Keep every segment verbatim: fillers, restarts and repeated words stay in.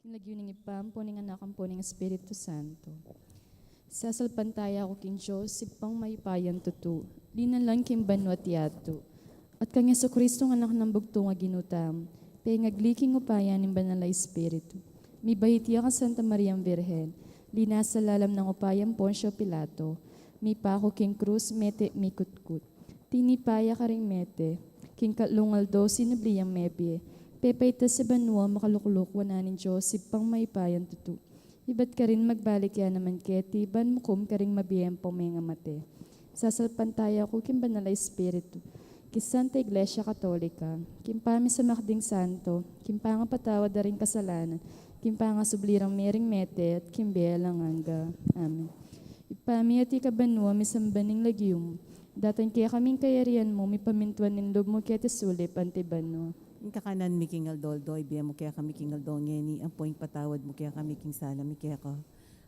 Lagyu ning Ibpa, ampo ning Anak, ampo ning Espiritu Santo. Sasalpantaya ku king Dios, Ibpang mayupayang tutu, linalang king banua't yatu, at kang Jesucristo, Anak nang bugtung a Ginu tamu, pengagli king upaya ning Banal a Espiritu, mibait ya kang Santa Mariang Virgen, linasa lalam ning upayang Poncio Pilato, mipaku king krus, mete, mikutkut. Tinipa ya karing mete, king katlung aldo sinubli yang mebie, pepaitas ya banua, makalukluk wanan ning Dios, Ibpang mayupayang tutu. Ibat karin magbalik ya naman keti, ban mukum karing mabie ampong mengamate. Sasalpantaya ku king Banal a Espiritu, king Santa Iglesia Katolika, king pamisamak ding santo, king pangapatawad da ring kasalanan, king pangasubli rang mie ring mete, at king bie alang angga. Amen. Ibpa mi, atiu ka banua, misamban ing lagyu mu, datang kekami ing kayarian mu, mipamintuan ing lub mu keti sulip anti banua. Ing kakanan mi king aldo-aldo ibie mu kekami king aldo ngeni, ampo ipatawad mu kekami king sala mi keka,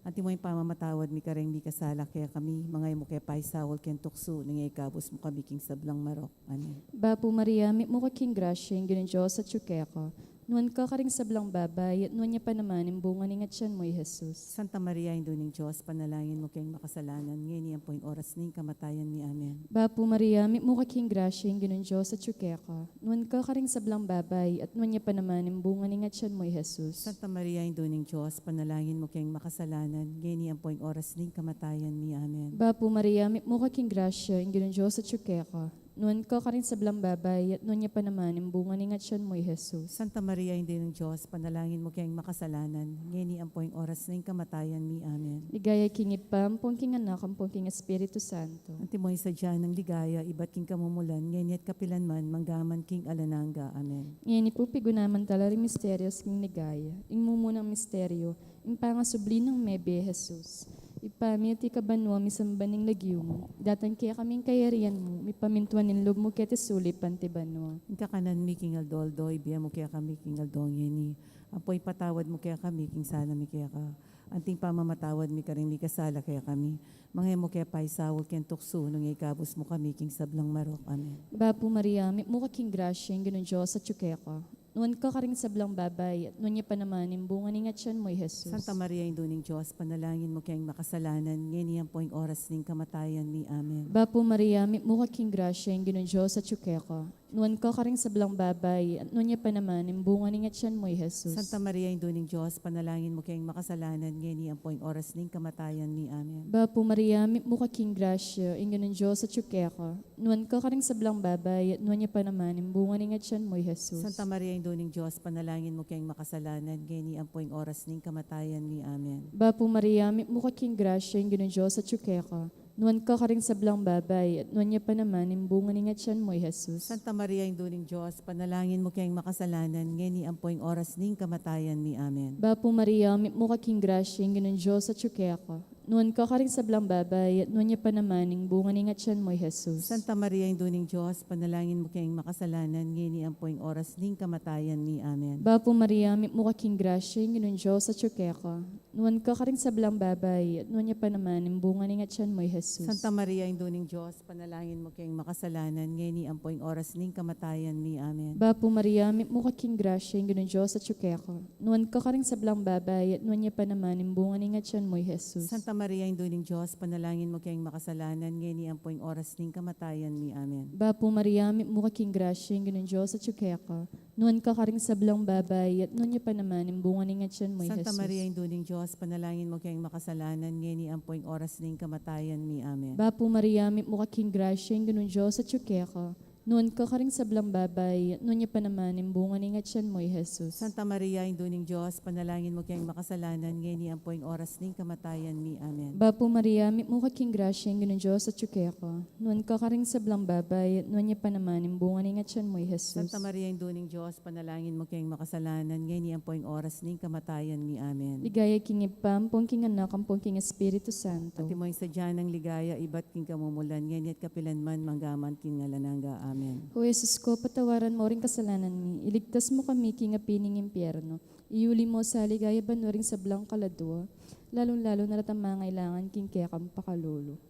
anti mo ing pamamatawad mi kareng mikasala kekami, manga e mu ke paisaul king tuksu, nune ikabus mu kami king sablang marok. Amen. Bapu Maria, mitmu ka king grasya, ing Ginung Dios atiu keka. Nuan ka karing sablang babai, at nuan ya pa naman ing bunga ning atian mu, i Jesus. Santa Maria, Indu ning Dios, panalangin mu keng makasalanan, ngeni ampo ing oras ning kamatayan mi. Amen. Bapu Maria, mitmu ka king grasya, ing Ginung Dios atiu keka. Nuan ka karing sablang babai, at nuan ya pa naman ing bunga ning atian mu, i Jesus. Santa Maria, Indu ning Dios, panalangin mu keng makasalanan, ngeni ampo ing oras ning kamatayan mi. Amen. Bapu Maria, mitmu ka king grasya, ing Ginung Dios atiu keka. Nuan ka karing sablang babai, at nuan ya pa naman ing bunga ning atian mu, i Jesus. Santa Maria, Indu ning Dios, panalangin mu keng makasalanan, ngeni ampo ing oras ning kamatayan mi. Amen. Ligaya king Ibpa, ampong king Anak, ampong king Espiritu Santo. Antimo ing sadya nang ligaya, ibat king kamumulan, ngeni at kapilan man, manggaman king alang angga. Amen. Ngeni pu, pigunaman tala ring misterios king ligaya. Ing mumunang misterio, ing pangasubli nang mebie, i Jesus. Ibpa mi, atiu ka banua, misamban ing lagyu mu, datang kekami ing kayarian mu, mipamintuan ing lub mu keti sulip anti banua. Ing kakanan mi king aldo-aldo ibie mu kekami king aldo ngeni, ampo ipatawad mu kekami king sala mi keka, anti ing pamamatawad mi karing mikasala kekami, manga e mu ke paisaul king tuksu, nune ikabus mu kami king sablang marok. Amen. Bapu Maria, mitmu ka king grasya, ing Ginung Dios atiu keka. Nuan ka karing sablang babai, at nuan ya pa naman ing bunga ning atian mu, i Jesus. Santa Maria, Indu ning Dios, panalangin mu keng makasalanan, ngeni ampo ing oras ning kamatayan mi. Amen. Bapu Maria, mitmu ka king grasya, ing Ginung Dios atiu keka. Nuan ka karing sablang babai, at nuan ya pa naman ing bunga ning atian mu, i Jesus. Santa Maria, Indu ning Dios, panalangin mu keng makasalanan, ngeni ampo ing oras ning kamatayan mi. Amen. Bapu Maria, mitmu ka king grasya, ing Ginung Dios atiu keka. Nuan ka karing sablang babai, at nuan ya pa naman ing bunga ning atian mu, i Jesus. Santa Maria, Indu ning Dios, panalangin mu keng makasalanan, ngeni ampo ing oras ning kamatayan mi. Amen. Bapu Maria, mitmu ka king grasya, ing Ginung Dios atiu keka. Nuan ka karing sablang babai, at nuan ya pa naman ing bunga ning atian mu, i Jesus. Santa Maria, Indu ning Dios, panalangin mu keng makasalanan, ngeni ampo ing oras ning kamatayan mi. Amen. Bapu Maria, mitmu ka king grasya, ing Ginung Dios atiu keka. Nuan ka karing sablang babai, at nuan ya pa naman ing bunga ning atian mu, i Jesus. Santa Maria, Indu ning Dios, panalangin mu keng makasalanan, ngeni ampo ing oras ning kamatayan mi. Amen. Bapu Maria, mitmu ka king grasya, ing Ginung Dios atiu keka. Nuan ka karing sablang babai, at nuan ya pa naman ing bunga ning atian mu, i Jesus. Santa Maria, Indu ning Dios, panalangin mu keng makasalanan, ngeni ampo ing oras ning kamatayan mi. Amen. Bapu Maria, mitmu ka king grasya, ing Ginung Dios atiu keka. Nuan ka karing sablang babai, at nuan ya pa naman ing bunga ning atian mu, i Jesus. Santa Maria, Indu ning Dios, panalangin mu keng makasalanan, ngeni ampo ing oras ning kamatayan mi. Amen. Bapu Maria, mitmu ka king grasya, ing Ginung Dios atiu keka. Nuan ka karing sablang babai, at nuan ya pa naman ing bunga ning atian mu, i Jesus. Santa Maria, Indu ning Dios, panalangin mu keng makasalanan, ngeni ampo ing oras ning kamatayan mi. Amen. Bapu Maria, mitmu ka king grasya, ing Ginung Dios atiu keka. Nuan ka karing sablang babai, at nuan ya pa naman ing bunga ning atian mu, i Jesus. Santa Maria, Indu ning Dios, panalangin mu keng makasalanan, ngeni ampo ing oras ning kamatayan mi. Amen. Bapu Maria, mitmu ka king grasya, ing Ginung Dios atiu keka. Nuan ka karing sablang babai, at nuan ya pa naman ing bunga ning atian mu, i Jesus. Santa Maria, Indu ning Dios, panalangin mu keng makasalanan, ngeni ampo ing oras ning kamatayan mi. Amen. Ligaya king Ibpa, ampong king Anak, ampong king Espiritu Santo. Antimo ing sadya nang ligaya, ibat king kamumulan, ngeni at kapilan man, manggaman king alang angga. Amen. O Jesus ko, patawaran mo ring kasalanan mi, iligtas mo kami king api ning impyerno, iyuli mo sa ligaya banua ring sablang kaladua, lalung-lalu na retang mangailangan king kekang pakalulu.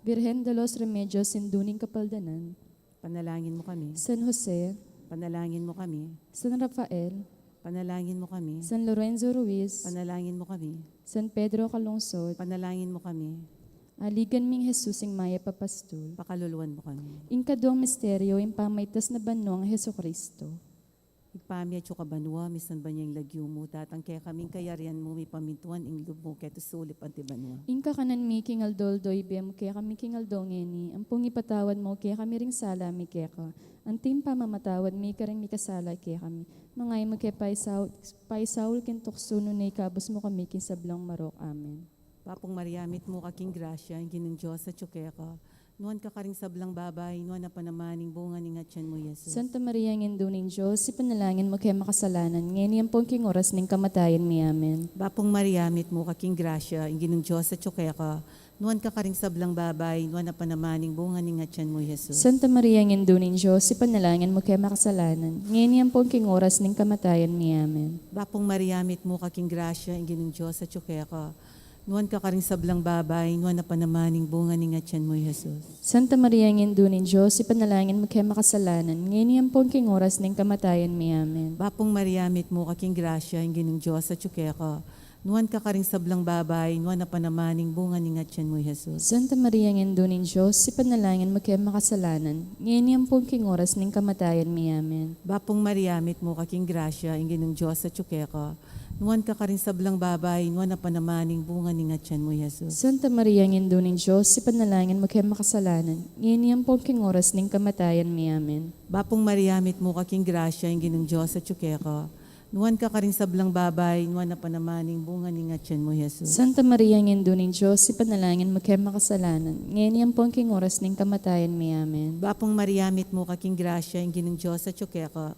Virgen de los Remedios, Indu ning Kapaldanan. Panalangin mo kami. San Jose. Panalangin mo kami. San Rafael. Panalangin mo kami. San Lorenzo Ruiz. Panalangin mo kami. San Pedro Calungsod. Panalangin mo kami. Aligan ming Jesus ing mayap a pastul. Pakaluluan mo kami. Ing kaduang misteryo, ing pamaitas na banua nang Jesucristo. Ibpa mi atsu ka banua, misamban ya ing lagyu mu, datang kekami ing kayarian mu, mipamintuan ing lub mu keti sulip anti banua. Ing kakanan mi king aldo-aldo ibie mu kekami king aldo ngeni, ampong ipatawad mu kekami ring sala mi keka, anti ing pamamatawad mi karing mikasala kekami. Manga e mu ke paisaul, paisaul king tuksu, nune ikabus mu kami king sablang marok. Amen. Bapu Maria, mitmu ka king grasya, ing Ginung Dios atsu keka. Nuan ka karing sablang babai, nuan na pa naman ing bunga ning atian mu, Jesus. Santa Maria, Indu ning Dios, ipanalangin mu ke makasalanan, ngeni ampong king oras ning kamatayan mi. Amen. Bapu Maria, mitmu ka king grasya, ing Ginung Dios atsu keka. Nuan ka karing sablang babai, nuan na pa naman ing bunga ning atian mu, Jesus. Santa Maria, Indu ning Dios, ipanalangin mu ke makasalanan, ngeni ampong king oras ning kamatayan mi. Amen. Bapu Maria, mitmu ka king grasya, ing Ginung Dios atsu keka. Nuan ka karing sablang babai, nuan na pa naman ing bunga ning atian mu, Jesus. Santa Maria, Indu ning Dios, ipanalangin mu ke makasalanan, ngeni ampong king oras ning kamatayan mi. Amen. Bapu Maria, mitmu ka king grasya, ing Ginung Dios atsu keka. Nuan ka karing sablang babai, nuan na pa naman ing bunga ning atian mu, Jesus. Santa Maria, Indu ning Dios, ipanalangin mu ke makasalanan, ngeni ampong king oras ning kamatayan mi. Amen. Bapu Maria, mitmu ka king grasya, ing Ginung Dios atsu keka. Nuan ka karing sablang babai, nuan na pa naman ing bunga ning atian mu, Jesus. Santa Maria, Indu ning Dios, ipanalangin mu ke makasalanan, ngeni ampong king oras ning kamatayan mi. Amen. Bapu Maria, mitmu ka king grasya, ing Ginung Dios atsu keka. Nuan ka karing sablang babai, nuan na pa naman ing bunga ning atian mu, Jesus. Santa Maria, Indu ning Dios, ipanalangin mu ke makasalanan, ngeni ampong king oras ning kamatayan mi. Amen. Bapu Maria, mitmu ka king grasya, ing Ginung Dios atsu keka.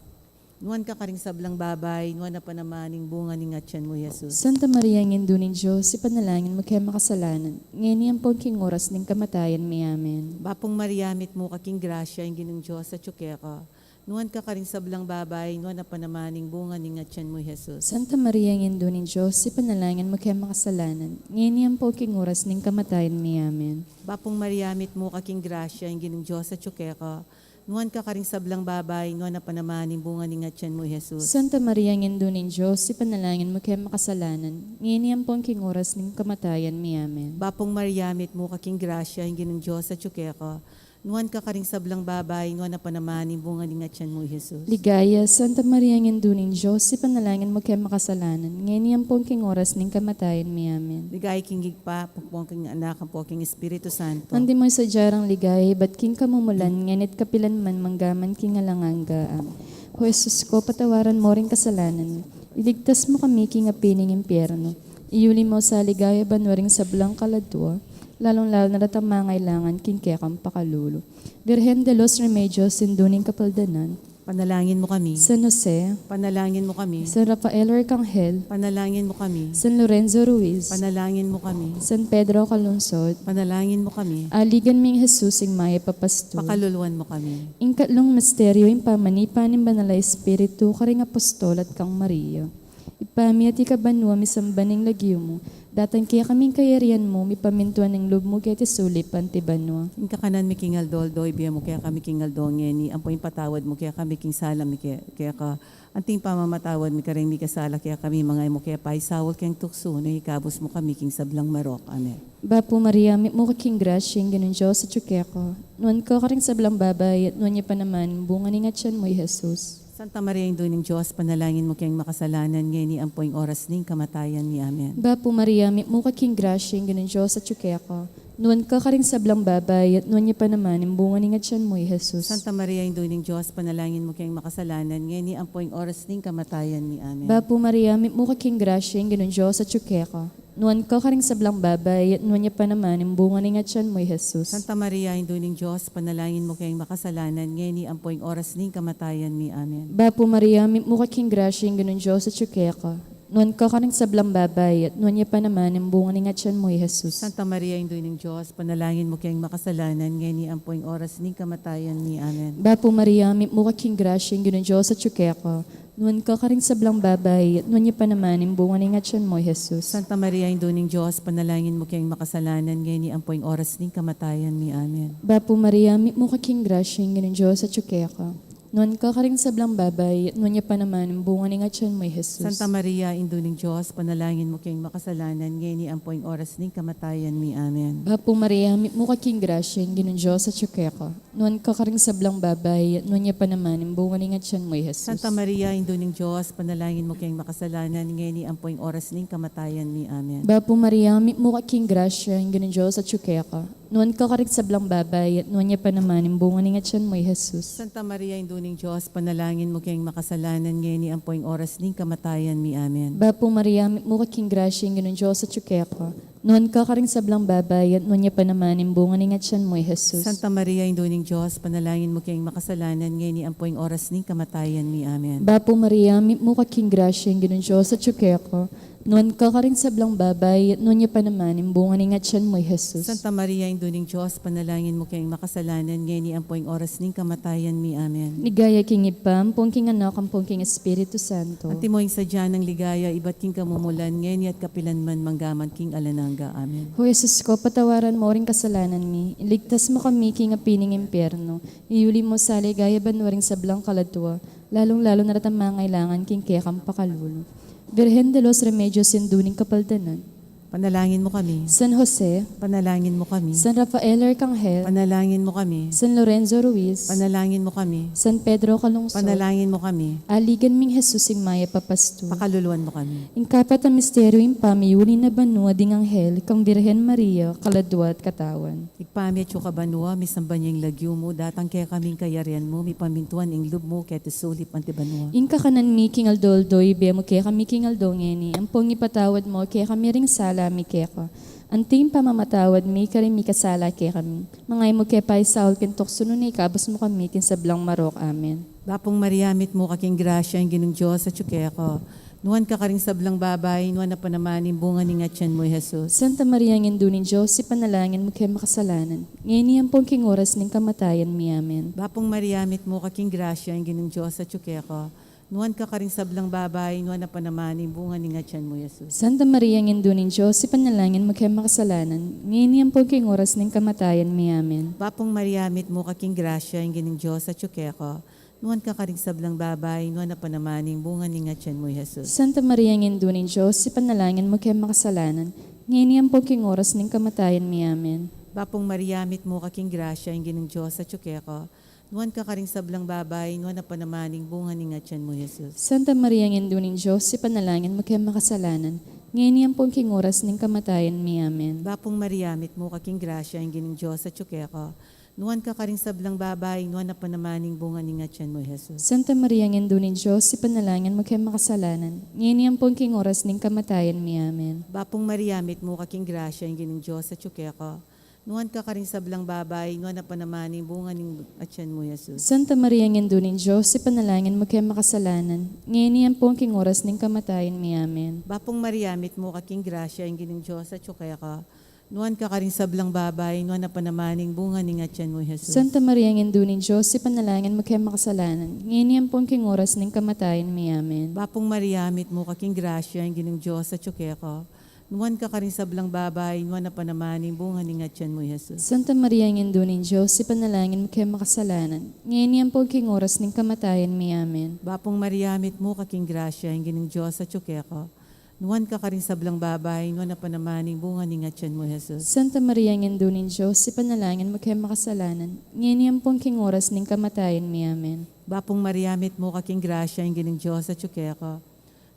Nuan ka karing sablang babai, nuan na pa naman ing bunga ning atian mu, Jesus. Santa Maria, Indu ning Dios, ipanalangin mu ke makasalanan, ngeni ampong king oras ning kamatayan mi. Amen. Bapu Maria, mitmu ka king grasya, ing Ginung Dios atsu keka. Nuan ka karing sablang babai, nuan na pa naman ing bunga ning atian mu, Jesus. Santa Maria, Indu ning Dios, ipanalangin mu ke makasalanan, ngeni ampong king oras ning kamatayan mi. Amen. Bapu Maria, mitmu ka king grasya, ing Ginung Dios atsu keka. Nuan ka karing sablang babai, nuan na pa naman ing bunga ning atian mu, Jesus. Santa Maria, Indu ning Dios, ipanalangin mu ke makasalanan, ngeni ampong king oras ning kamatayan mi. Amen. Bapu Maria, mitmu ka king grasya, ing Ginung Dios atsu keka. Nuan ka karing sablang babai, nuan na pa naman ing bunga ning atian mu, Jesus. Ligaya, Santa Maria, Indu ning Dios, ipanalangin mu ke makasalanan, ngeni ampong king oras ning kamatayan mi. Amen. Ligaya king Ibpa, ampong king Anak, ampong king Espiritu Santo. Antimo ing sadya rang ligaya ibat king kamumulan, ngeni't kapilan man, manggaman king alang angga. Amen. O Jesus ko, patawaran mo ring kasalanan mi, iligtas mu kami king api ning impyerno, iyuli mu sa ligaya banua ring sablang kaladua, lalung-lalu na retang mangailangan king kekang pakalulu. Virgen de los Remedios, Indu ning Kapaldanan, panalangin mu kami. San Jose, panalangin mu kami. San Rafael Arcangel, panalangin mu kami. San Lorenzo Ruiz, panalangin mu kami. San Pedro Calungsod, panalangin mu kami. Aligan ming Jesus ing mayap a pastul, pakaluluan mu kami. Ing katlung misteryo, ing pamanipa ning Banal a Espiritu karing apostol at kang Maria. Ibpa mi, atiu ka banua, misamban ing lagyu mu, datang kekami ing kayarian mu, mipamintuan ing lub mu keti sulip anti banua. Ing kakanan mi king aldo-aldo ibie mu kekami king aldo ngeni, ampong ipatawad mu kekami king sala mi ke-, keka, anti ing pamamatawad mi karing mikasala kekami, manga e mu ke paisaul king tuksu, nune ikabus mu kami king sablang marok. Amen. Bapu Maria, mitmu ka king grasya, ing Ginung Dios atyu keka. Nuan ka karing sablang babai, at nuan ya pa naman ing bunga ning atian mu, i Jesus. Santa Maria, Indu ning Dios, ipanalangin mu keng makasalanan, ngeni ampo ing oras ning kamatayan mi. Amen. Bapu Maria, mitmu ka king grasya, ing Ginung Dios atyu keka. Nuan ka karing sablang babai, at nuan ya pa naman ing bunga ning atian mu, i Jesus. Santa Maria, Indu ning Dios, ipanalangin mu keng makasalanan, ngeni ampo ing oras ning kamatayan mi. Amen. Bapu Maria, mitmu ka king grasya, ing Ginung Dios atyu keka. Nuan ka karing sablang babai, at nuan ya pa naman ing bunga ning atian mu, i Jesus. Santa Maria, Indu ning Dios, ipanalangin mu keng makasalanan, ngeni ampo ing oras ning kamatayan mi. Amen. Bapu Maria, mitmu ka king grasya, ing Ginung Dios atyu keka. Nuan ka karing sablang babai, at nuan ya pa naman ing bunga ning atian mu, i Jesus. Santa Maria, Indu ning Dios, ipanalangin mu keng makasalanan, ngeni ampo ing oras ning kamatayan mi. Amen. Bapu Maria, mitmu ka king grasya, ing Ginung Dios atyu keka. Nuan ka karing sablang babai, at nuan ya pa naman ing bunga ning atian mu, i Jesus. Santa Maria, Indu ning Dios, ipanalangin mu keng makasalanan, ngeni ampo ing oras ning kamatayan mi. Amen. Bapu Maria, mitmu ka king grasya, ing Ginung Dios atyu keka. Nuan ka karing sablang babai, at nuan ya pa naman ing bunga ning atian mu, i Jesus. Santa Maria, Indu ning Dios, panalangin mu keng makasalanan, ngeni ampo ing oras ning kamatayan mi. Amen. Bapu Maria, mitmu ka king grasya, ing Ginung Dios atyu keka. Nuan ka karing sablang babai, at nuan ya pa naman ing bunga ning atian mu, i Jesus. Santa Maria, Indu ning Dios, panalangin mu keng makasalanan, ngeni ampo ing oras ning kamatayan mi. Amen. Bapu Maria, mitmu ka king grasya, ing Ginung Dios atyu keka. Nuan ka karing sablang babai, at nuan ya pa naman ing bunga ning atian mu, i Jesus. Santa Maria, Indu ning Dios, panalangin mu keng makasalanan, ngeni ampo ing oras ning kamatayan mi. Amen. Bapu Maria, mitmu ka king grasya, ing Ginung Dios atyu keka. Nuan ka karing sablang babai, at nuan ya pa naman ing bunga ning atian mu, i Jesus. Santa Maria, Indu ning Dios, panalangin mu keng makasalanan, ngeni ampo ing oras ning kamatayan mi. Amen. Bapu Maria, mitmu ka king grasya, ing Ginung Dios atyu keka. Nuan ka karing sablang babai, at nuan ya pa naman ing bunga ning atian mu, i Jesus. Santa Maria, Indu ning Dios, panalangin mu keng makasalanan, ngeni ampo ing oras ning kamatayan mi. Amen. Ligaya king Ibpa, ampon king Anak, ampon king Espiritu Santo. Antimo ing sadya nang ligaya ibat king kamumulan, ngeni at kapilan man, manggaman king alang angga. Amen. O Jesus ko, patawaran mu ring kasalanan mi, iligtas mu kami king api ning impyerno, iyuli mu sa ligaya banua ring sablang kaladua, lalung-lalu na retang mangailangan king kekang pakalulu. Virgen de los Remedios, Indu ning Kapaldanan. Panalangin mu kami. San Jose. Panalangin mu kami. San Rafael Arcangel. Panalangin mu kami. San Lorenzo Ruiz. Panalangin mu kami. San Pedro Calungsod. Panalangin mu kami. Aligan ming Jesus ing mayap a pastul. Pakaluluan mu kami. Ing kapat a misteryu, ing pamiyuli na banua ding anghel kang Virgen Maria, kaladua at katawan. Ibpa mi atsu ka banua, misamban ya ing lagyu mu, datang kekami ing kayarian mu, mipamintuan ing lub mu keti sulip anti banua. Ing kakanan mi king aldo-aldo ibie mu kekami king aldo ngeni, ampon ipatawad mu kekami ring sala mi keka, anti ing pamamatawad mi karing mikasala kekami. Manga e mu ke paisaul king tuksu, nune ikabus mu kami king sablang marok. Amen. Bapu Maria, mitmu ka king grasya, ing Ginung Dios atyu keka. Nuan ka karing sablang babai, nuan ya pa naman ing bunga ning atian mu, i Jesus. Santa Maria, Indu ning Dios, ipanalangin mu keng makasalanan, ngeni ampon king oras ning kamatayan mi. Amen. Bapu Maria, mitmu ka king grasya, ing Ginung Dios atyu keka. Nuan ka karing sablang babai, nuan ya pa naman ing bunga ning atian mu, i Jesus. Santa Maria, Indu ning Dios, ipanalangin mu keng makasalanan, ngeni ampon king oras ning kamatayan mi. Amen. Bapu Maria, mitmu ka king grasya, ing Ginung Dios atyu keka. Nuan ka karing sablang babai, nuan ya pa naman ing bunga ning atian mu, i Jesus. Santa Maria, Indu ning Dios, ipanalangin mu keng makasalanan, ngeni ampon king oras ning kamatayan mi. Amen. Bapu Maria, mitmu ka king grasya, ing Ginung Dios atyu keka. Nuan ka karing sablang babai, nuan ya pa naman ing bunga ning atian mu, i Jesus. Santa Maria, Indu ning Dios, ipanalangin mu keng makasalanan, ngeni ampon king oras ning kamatayan mi. Amen. Bapu Maria, mitmu ka king grasya, ing Ginung Dios atyu keka. Nuan ka karing sablang babai, nuan ya pa naman ing bunga ning atian mu, i Jesus. Santa Maria, Indu ning Dios, ipanalangin mu keng makasalanan, ngeni ampon king oras ning kamatayan mi. Amen. Bapu Maria, mitmu ka king grasya, ing Ginung Dios atyu keka. Nuan ka karing sablang babai, nuan ya pa naman ing bunga ning atian mu, i Jesus. Santa Maria, Indu ning Dios, ipanalangin mu keng makasalanan, ngeni ampon king oras ning kamatayan mi. Amen. Bapu Maria, mitmu ka king grasya, ing Ginung Dios atyu keka. Nuan ka karing sablang babai, nuan ya pa naman ing bunga ning atian mu, i Jesus. Santa Maria, Indu ning Dios, ipanalangin mu keng makasalanan, ngeni ampon king oras ning kamatayan mi. Amen. Bapu Maria, mitmu ka king grasya, ing Ginung Dios atyu keka. Nuan ka karing sablang babai, nuan ya pa naman ing bunga ning atian mu, i Jesus. Santa Maria, Indu ning Dios, ipanalangin mu keng makasalanan, ngeni ampon king oras ning kamatayan mi. Amen. Bapu Maria, mitmu ka king grasya, ing Ginung Dios atyu keka. Nuan ka karing sablang babai, nuan ya pa naman ing bunga ning atian mu, i Jesus. Santa Maria, Indu ning Dios, ipanalangin mu keng makasalanan, ngeni ampon king oras ning kamatayan mi. Amen. Bapu Maria, mitmu ka king grasya, ing Ginung Dios atyu keka.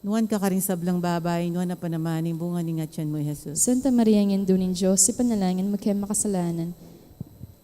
Nuan ka karing sablang babai, nuan ya pa naman ing bunga ning atian mu, i Jesus. Santa Maria, Indu ning Dios, ipanalangin mu keng makasalanan,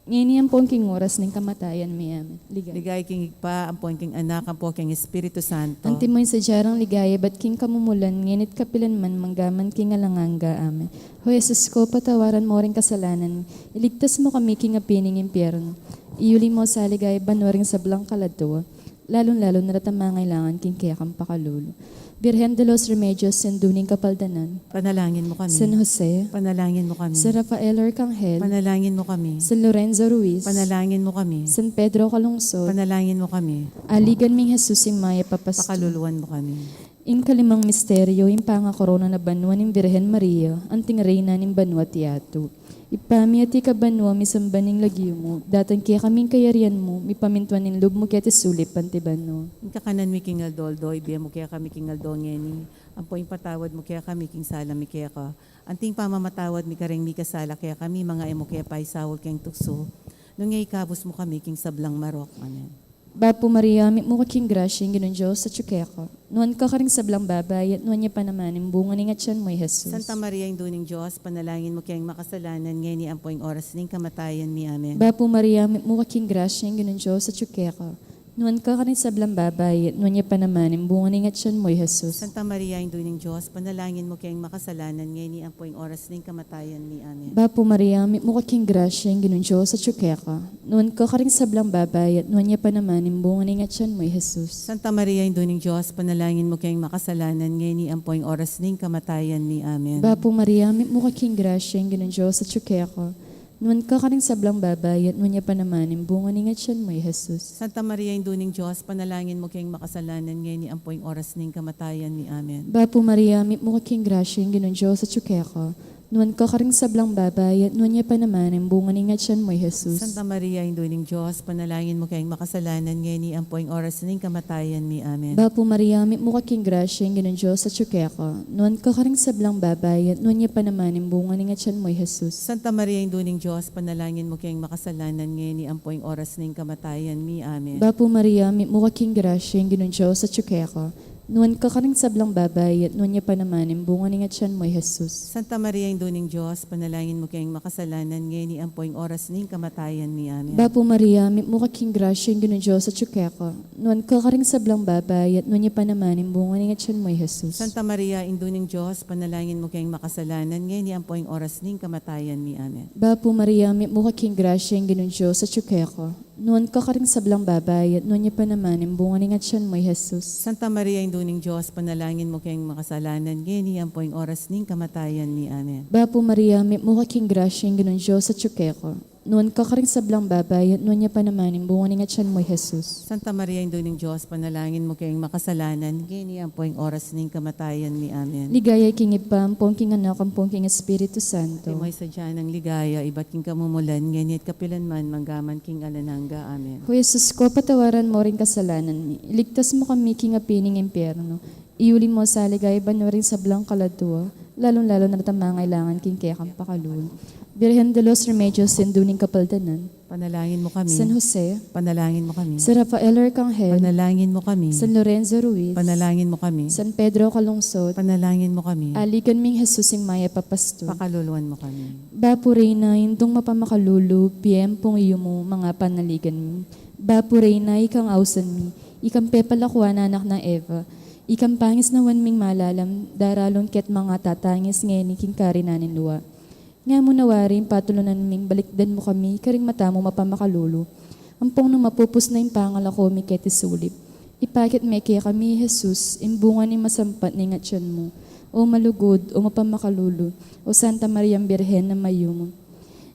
ngeni ampon king oras ning kamatayan mi. Amen. Ligaya. Ligaya king Ibpa, ampon king Anak, ampon king Espiritu Santo. Antimo ing sadya rang ligaya ibat king kamumulan, ngeni at kapilan man, manggaman king alang angga. Amen. O Jesus ko, patawaran mu ring kasalanan mi, iligtas mu kami king api ning impyerno, iyuli mu sa ligaya banua ring sablang kaladua, lalung-lalu na retang mangailangan king kekang pakalulu. Virgen de los Remedios, Indu ning Kapaldanan. Panalangin mu kami. San Jose. Panalangin mu kami. San Rafael Arcangel. Panalangin mu kami. San Lorenzo Ruiz. Panalangin mu kami. San Pedro Calungsod. Panalangin mu kami. Aligan ming Jesus ing mayap a pastul. Pakaluluan mu kami. Ing kalimang misteryo, ing pangakorona na banua ning Virgen Maria anting Reyna ning banua at yatu. Ibpa mi, atiu ka banua, misamban ing lagyu mu, datang kekami ing kayarian mu, mipamintuan ing lub mu keti sulip anti banua. Ing kakanan mi king aldo-aldo ibie mu kekami king aldo ngeni, ampo ipatawad mu kekami king sala mi keka, anti ing pamamatawad mi kareng mikasala kekami, manga e mu ke paisaul king tuksu, nune ikabus mu kami king sablang marok. Amen. Bapu Maria, mitmu ka king grasya, ing Ginung Dios atyu keka. Nuan ka karing sablang babai, at nuan ya pa naman ing bunga ning atyan mu, i Jesus. Santa Maria, Indu ning Dios, panalangin mu keng makasalanan, ngeni ampo ing oras ning kamatayan mi. Amen. Bapu Maria, mitmu ka king grasya, ing Ginung Dios atyu keka. Nuan ka karing sablang babai, at nuan ya pa naman ing bunga ning atyan mu, i Jesus. Santa Maria, Indu ning Dios, panalangin mu keng makasalanan, ngeni ampo ing oras ning kamatayan mi. Amen. Bapu Maria, mitmu ka king grasya, ing Ginung Dios atyu keka. Nuan ka karing sablang babai, at nuan ya pa naman ing bunga ning atyan mu, i Jesus. Santa Maria, Indu ning Dios, panalangin mu keng makasalanan, ngeni ampo ing oras ning kamatayan mi. Amen. Bapu Maria, mitmu ka king grasya, ing Ginung Dios atyu keka. Nuan ka karing sablang babai, at nuan ya pa naman ing bunga ning atyan mu, i Jesus. Santa Maria, Indu ning Dios, panalangin mu keng makasalanan, ngeni ampo ing oras ning kamatayan mi. Amen. Bapu Maria, mitmu ka king grasya, ing Ginung Dios atyu keka. Nuan ka karing sablang babai, at nuan ya pa naman ing bunga ning atyan mu, i Jesus. Santa Maria, Indu ning Dios, panalangin mu keng makasalanan, ngeni ampo ing oras ning kamatayan mi. Amen. Bapu Maria, mitmu ka king grasya, ing Ginung Dios atyu keka. Nuan ka karing sablang babai, at nuan ya pa naman ing bunga ning atyan mu, i Jesus. Santa Maria, Indu ning Dios, panalangin mu keng makasalanan, ngeni ampo ing oras ning kamatayan mi. Amen. Bapu Maria, mitmu ka king grasya, ing Ginung Dios atyu keka. Nuan ka karing sablang babai, at nuan ya pa naman ing bunga ning atyan mu, i Jesus. Santa Maria, Indu ning Dios, panalangin mu keng makasalanan, ngeni ampo ing oras ning kamatayan mi. Amen. Bapu Maria, mitmu ka king grasya, ing Ginung Dios atyu keka. Nuan ka karing sablang babai, at nuan ya pa naman ing bunga ning atyan mu, i Jesus. Santa Maria, Indu ning Dios, panalangin mu keng makasalanan, ngeni ampo ing oras ning kamatayan mi. Amen. Bapu Maria, mitmu ka king grasya, ing Ginung Dios atyu keka. Nuan ka karing sablang babai, at nuan ya pa naman ing bunga ning atyan mu, i Jesus. Santa Maria, Indu ning Dios, panalangin mu keng makasalanan, ngeni ampo ing oras ning kamatayan mi. Amen. Bapu Maria, mitmu ka king grasya, ing Ginung Dios atyu keka. Nuan ka karing sablang babai, at nuan ya pa naman ing bunga ning atyan mu, i Jesus. Santa Maria, Indu ning Dios, panalangin mu keng makasalanan, ngeni ampo ing oras ning kamatayan mi. Amen. Ligaya king Ibpa, ampon king Anak, ampon king Espiritu Santo. Antimo ing sadya nang ligaya, ibat king kamumulan, ngeni at kapilan man, manggaman king alang angga. Amen. O Jesus ko, patawaran mu ring kasalanan mi, iligtas mu kami king api ning impyerno, iuli mu sa ligaya banua ring sablang kaladua, lalung-lalu na retang mangailangan king kekang pakalulu. Virgen de los Remedios, Indu ning Kapaldanan. Panalangin mu kami. San Jose. Panalangin mu kami. San Rafael Arcangel. Panalangin mu kami. San Lorenzo Ruiz. Panalangin mu kami. San Pedro Calungsod. Panalangin mu kami. Aligan ming Jesus ing mayap a pastul. Pakaluluan mu kami. Bapu Reyna, Indung mapamakalulu, bie ampong yumu, manga panaligan mi. Bapu Reyna, ikang ausan mi, ikang pepalakuan a anak nang Eva, ikang pangisnawan ming malalam, daralung ket manga tatangis ngeni king karinan ning lua. Nga mu na wari ing patulunan ming balikdan mu kami karing mata mu mapamakalulu. Ampong nung mapupus na ing pangalako mi keti sulip, ipakit me kekami i Jesus, ing bunga ning masampat ning atyan mu. O malugud, o mapamakalulu, o Santa Mariang Birhen a mayumu.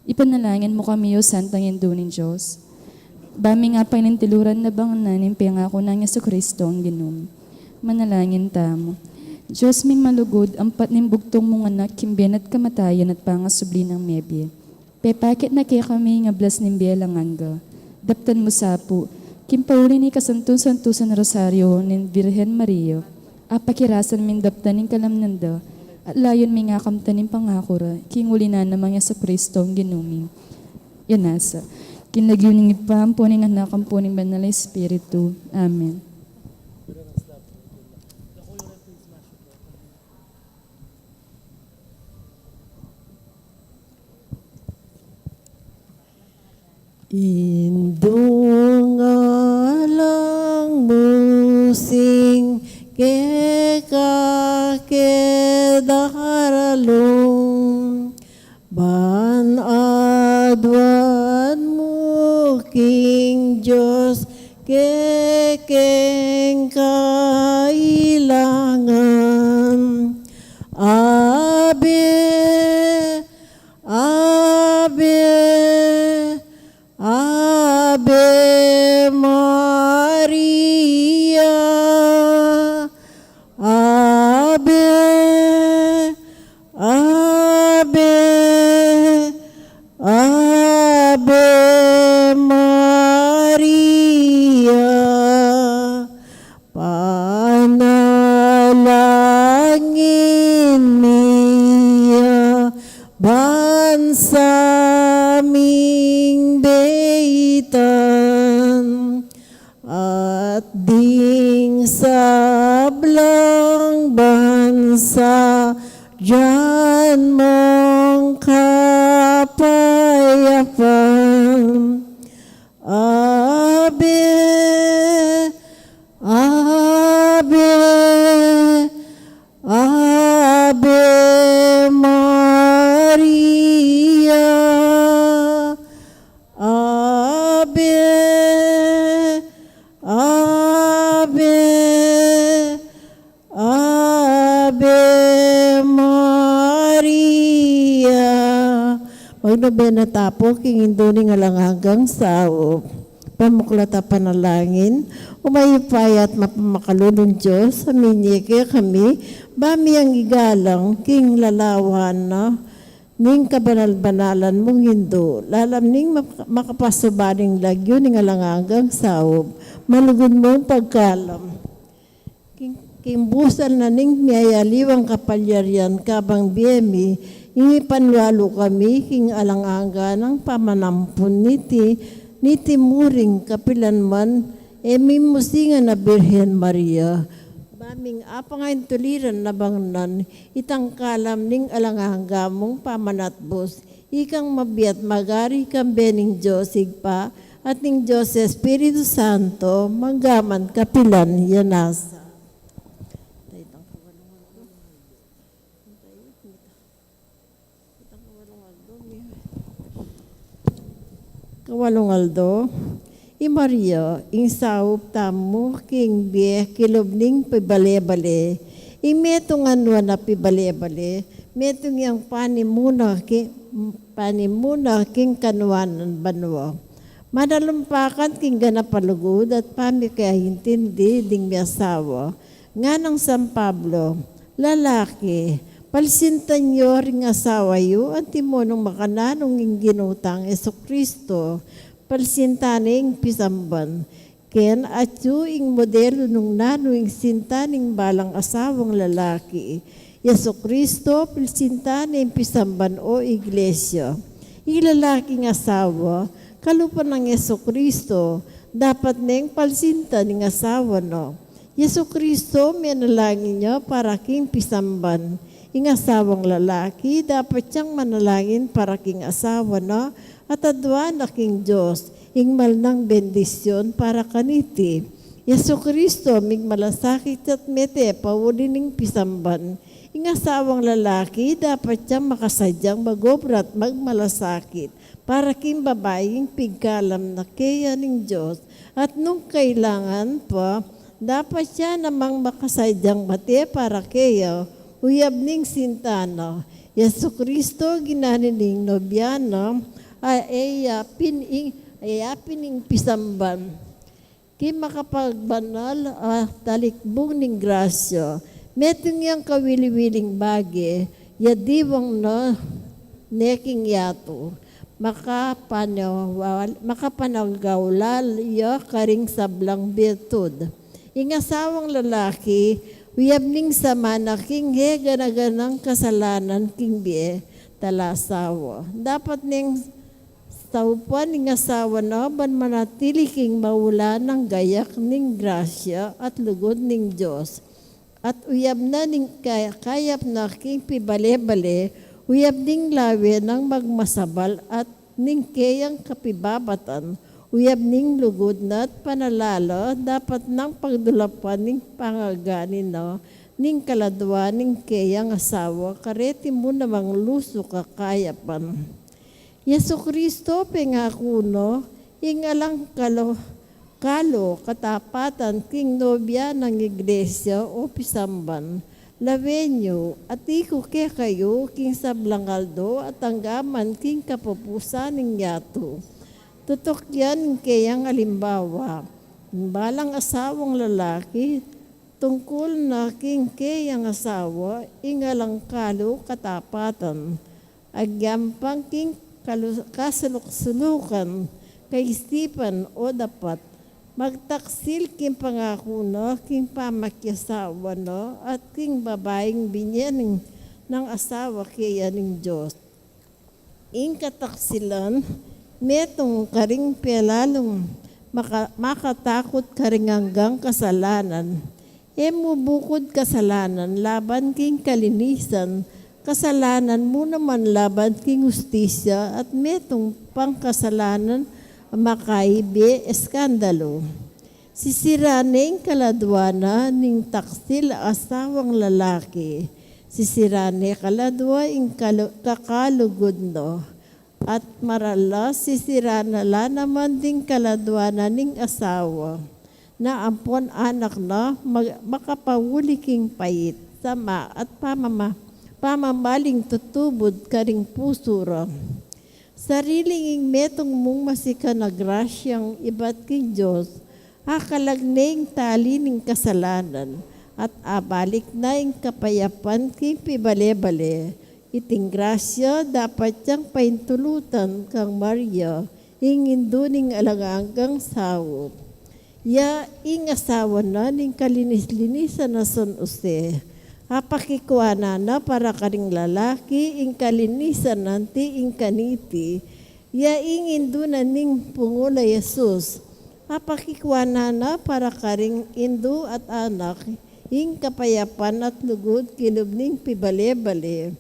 Ipanalangin mu kami, o Santang Indu ning Dios, ba mi nga painintiluran na bangan ing pengaku nang Jesucristo a Ginu mi. Manalangin tamu. Dios ming malugud, ampat ning bugtung mung Anak king bie na at kamatayan at pangasubli nang mebie, pepakit na kekami ing ablas ning bie alang angga. Daptan mu sa pu, king pauli ning kasantu-santusan Rosario ning Virgen Maria, apakirasan ming daptan ing kalamnan da, at layun ming akamtan ing pangaku ra, king uli na namang Jesucristo a Ginu mi. Yan nasa. King lagyu ning Ibpa, ampo ning Anak, ampo ning Banal a Espiritu. Amen. Indung alang mu sing keka ke daralung, ban aduan mu king Dios kekeng kailangan. Ave, Ave, Ave Maria, Ave, Ave, aming baitan, at ding sablang bansa, dian mong kapayapan. Ave, Ave, Ave Maria, Ave, Ave, Ave Maria. Magnobena ta pu king Indu ning alang anggang saup. Pamuklat a panalangin. O mayupaya at mapamakalulung Dios, a minye kekami bamiyang igalang king lalawan na ning kabanal-banalan mung Indu, lalam ning mak-, makapasubaling lagyu ning alang anggang saup, malugud mung pagkalam. King, king busal na ning miyayaliwang kapalyarian kabang bie mi, ing ipanwalu kami king alang angga nang pamanampun niti, niti murin kapilan man, e mi musingan a Birhen Maria. Baming apangaintuliran na bangnan, itang kalam ning alang angga mung pamanatbus, ikang mabie at magari kambe ning Dios Ibpa, at ning Dios Espiritu Santo, mangga man kapilan ya nasa. Kawalung aldo, i Maria, ing saup tamu king bie kilub ning pibale-bale, ing metung a nuan a pibale-bale, metung yang panimuna ki-, panimuna king kanuanan banua. Manalumpakan king ganap a lugud at pamikaintindi ding miasawa. Nganang San Pablo, lalaki, palsintan yu ring asawa yu, antimo nung makananu ing Ginu tang Jesucristo, palsintan ne ing pisamban. Ken atyu ing modelu nung nanu ing sinta ning balang asawang lalaki. Jesucristo, palsintan ne ing pisamban o Iglesia. Ing lalaking asawa, kalupa nang Jesucristo, dapat neng palsintan ing asawa na. Jesucristo, menalangin ya para king pisamban. Ing asawang lalaki, dapat yang manalangin para king asawa na, at adua na king Dios ing mal nang bendisyun para kaniti. Jesucristo, migmalasakit at mete pauli ning pisamban. Ing asawang lalaki, dapat yang makasadyang magobra at magmalasakit para king babaing pigkalam na keya ning Dios, at nung kailangan pa, dapat ya namang makasadyang mate para keya, uyab ning sinta na. Jesucristo, ginani ning nobya na, a e ya pin ing, e ya pin ing pisamban. King makapagbanal a talikbung ning grasya, metung yang kawili-wiling bage, ya diwang na ne king yatu, makapanawal-, makapanagaulal ya karing sablang birtud. Ing asawang lalaki, uyab ning sama na king e gana-ganang kasalanan king bie, talasawa. Dapat neng saupan ing asawa na ban manatili king maula nang gayak ning grasya at lugud ning Dios. At uyab na ning kay-, kayap na king pibale-bale, uyab ning lawe nang magmasabal at ning keyang kapibabatan, uyab ning lugud na at panalala, dapat nang pagdulapan ning pangagani na ning kaladua ning keyang asawa, kareti mu namang lusu kakayapan. Jesucristo, pengaku no, ing alang kalo-, kalu katapatan king nobya nang Iglesia o pisamban. Lawen yu, atiku kekayu king sablang aldo at anggaman king kapupusan ning yatu. Tutukian ing keyang alimbawa. Ing balang asawang lalaki, tungkul na king keyang asawa, ing alang kalu katapatan. Agyampang king kalu-, kasuluk-sulukan, kaisipan o dapat, magtaksil king pangaku na, king pamakiasawa na, at king babaing binye ning asawa keya ning Dios. Ing kataksilan, metung karing pelalung maka-, makatakut karing anggang kasalanan. E mu bukud kasalanan laban king kalinisan, kasalanan mu naman laban king hustisya, at metung pang kasalanan a makaibe eskandalu. Sisiran ne ing kaladua na ning taksil a asawang lalaki. Sisiran ne kaladua ing kalu-, kakalugud na. At maralas sisiran na la naman ding kaladua na ning asawa, na ampon anak na mag-, makapauli king pait, sama at pamama-, pamamaling tutubud karing pusu ra. Sariling ing metung mung masikan a grasyang ibat king Dios, akalag ne ing tali ning kasalanan, at abalik na ing kapayapan king pibale-bale. Iting grasya dapat yang paintulutan kang Maria, ing indu ning alang anggang saup. Ya ing asawa na ning kalinis-linisan a San Jose. Apakikuanan na para karing lalaki ing kalinisan anti ing kaniti. Ya ing indu na ning pungul a Jesus. Apakikuanan na para karing indu at anak ing kapayapan at lugud king lub ning pibale-bale.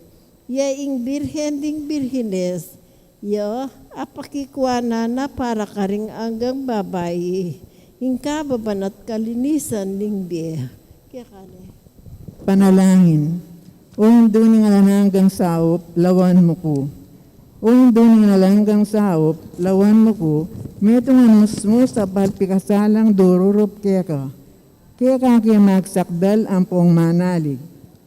Ya ing Birhen ding Birhenes, ya apakikuanan na para karing anggang babai ing kababan at kalinisan ning bie. Kekane. Panalangin. O Indu ning alang anggang saup, lawan mu ku. O Indu ning alang anggang saup, lawan mu ku. Metung a musmus a pepikasalang dururup keka. Keka ke magsakdal ampong manalig.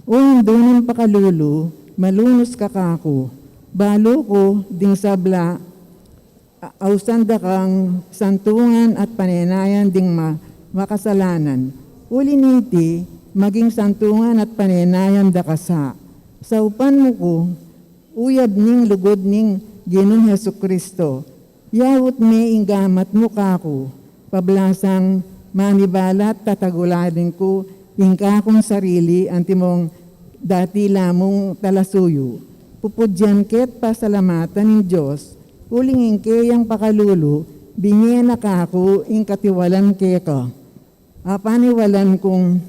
O Indu ning pakalulu, malunus ka kaku. Balu ku ding sabla, a-, ausan da kang santungan at panenayan ding ma-, makasalanan. Uli niti, maging santungan at panenayan da ka sa. Saupan mu ku, uyab ning lugud ning Ginung Jesucristo. Yaut me ing gamat mu kaku, pablasang manibalat tatagulaling ku ing kakung sarili antimong dati la mung talasuyu. Pupudyan ke't pasalamatan ing Dios, uling ing keyang pakalulu, binie na kaku ing katiwalan keka. Apaniwalan kung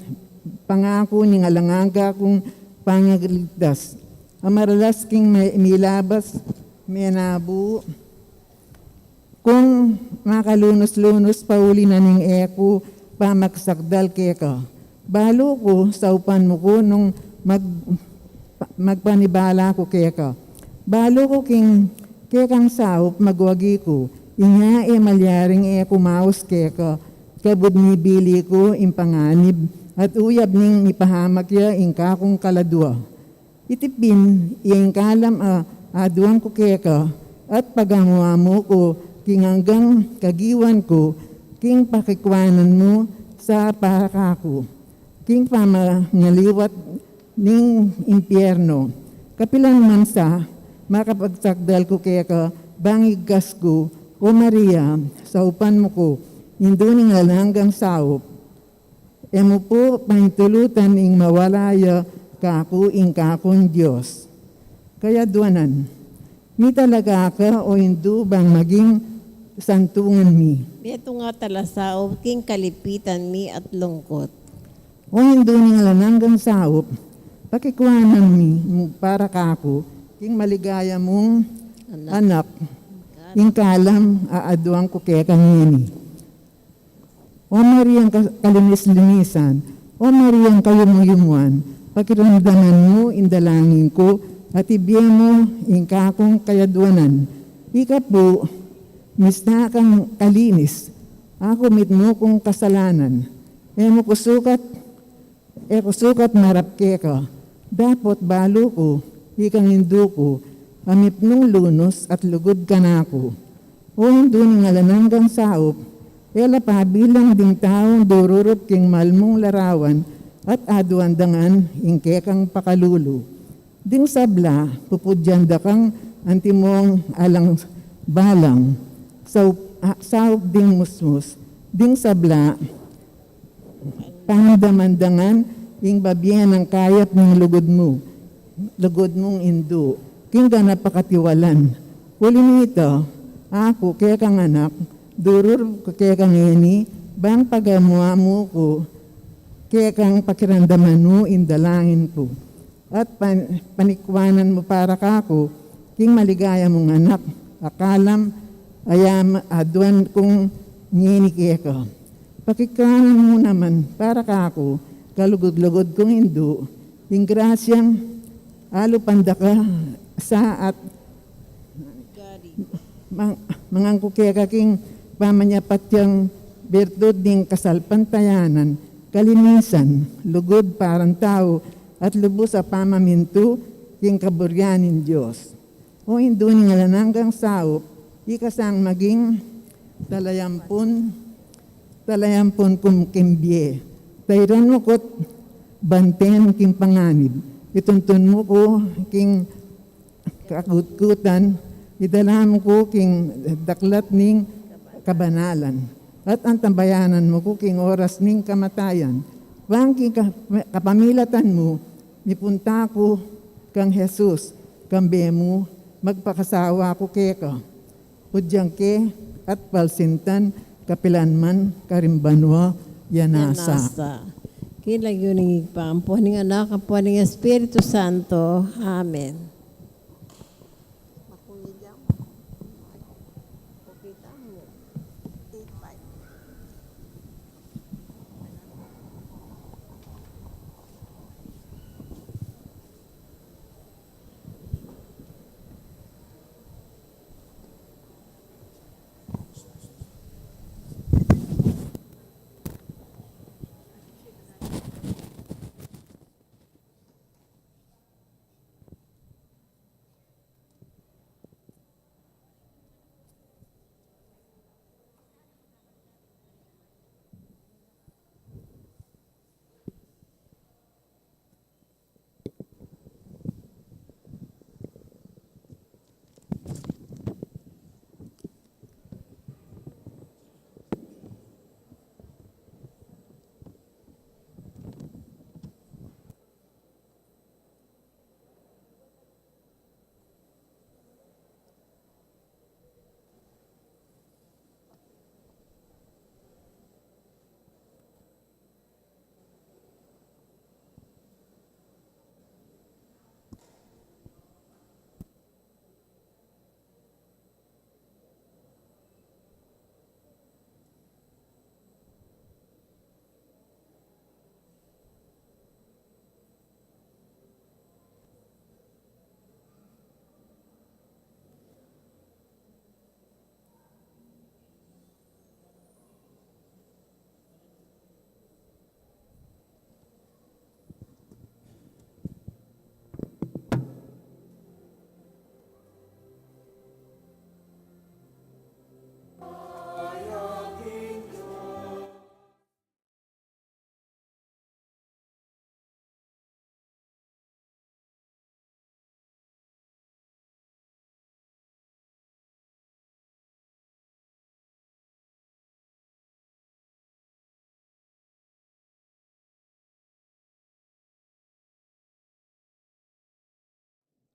pangaku ning alang angga kung pangaligtas. A maralas king mi-, milabas, menabu, kung makalunus-lunus pauli na ning e ku pamagsakdal keka. Balu ku, saupan mu ku nung mag-, magpanibala ku keka. Balu ku king kekang saup magwagi ku, inya e malyaring e ku maus keka, kabud mibili ku ing panganib, at uyab ning mipahamak ya ing kakung kaladua. Iti pin, iya ing kalam a aduan ku keka, at pagamu-amu ku king anggang kagiwan ku, king pakikuanan mu sa para kaku, king pamangaliwat ning impierno. Kapilan man sa, makapagsakdal ku keka, bang igkas ku, O Maria, saupan mu ku, Indu ning alang anggang saup. E mu pu paintulutan ing mawala ya kaku ing kakung Dios. Kayaduanan, mitalaga ka, O Indu, bang maging santungan mi. Metung a talasaup king kalipitan mi at lungkut. O Indu ning alang anggang saup, pakikuanan mi mu para kaku king maligaya mung Anak. Anak, ing kalam a aduan ku keka ngeni. O Mariang ka-, kalinis-linisan, O Mariang kayumu-yumuan, pakiramdaman mu ing dalangin ku at ibie mu ing kakung kayaduanan. Ika pu, mista kang kalinis, akumit mu kung kasalanan. E mu ku sukat E ku sukat marap keka, dapot balu ku, ikang Indu ku, a mipnung lunus at lugud kanaku. O Indu ning alang anggang saup, e la pabilang ding taung dururup king malmung larawan at aduan da ngan ing kekang pakalulu. Ding sabla, pupudyan da kang antimong alang balang, saup, a, saup ding musmus, ding sabla, pamdaman da ngan ing babie nang kayap ning lugud mu, lugud mung Indu, king ganap a katiwalan. Uli nita, aku, kekang anak, durur ku keka ngeni, bang pagamu-amu ku kekang pakiramdaman mu ing dalangin ku, at pan-, panikwanan mu para kaku king maligaya mung anak, a kalam a aduan kung ngeni keka. Pakikanan mu naman para kaku, kalugud-lugud kung indu, ing grasyang alupan da ka sa at mang-, mangan ku keka king pamanyapat yang birtud ning kasalpantayanan, kalinisan, lugud parang tau, at lubus a pamamintu king kaburian ning Dios. O Indu ning alang anggang saup, ika sang maging talayampun, talayampun kung king bie. Tairan mu ku't banten king panganib. Ituntun mu ku king kakutkutan, idala mu ku king daklat ning kabanalan, at antabayanan mu ku king oras ning kamatayan. Bang king ka-, kapamilatan mu, mipunta ku kang Jesus, kambe mu, magpakasawa ku keka. Udyang ke at palsintan kapilan man karing banua, ya nasa. Ya nasa. King lagyu ning Ibpa, ampo ning Anak, ampo ning Espiritu Santo. Amen.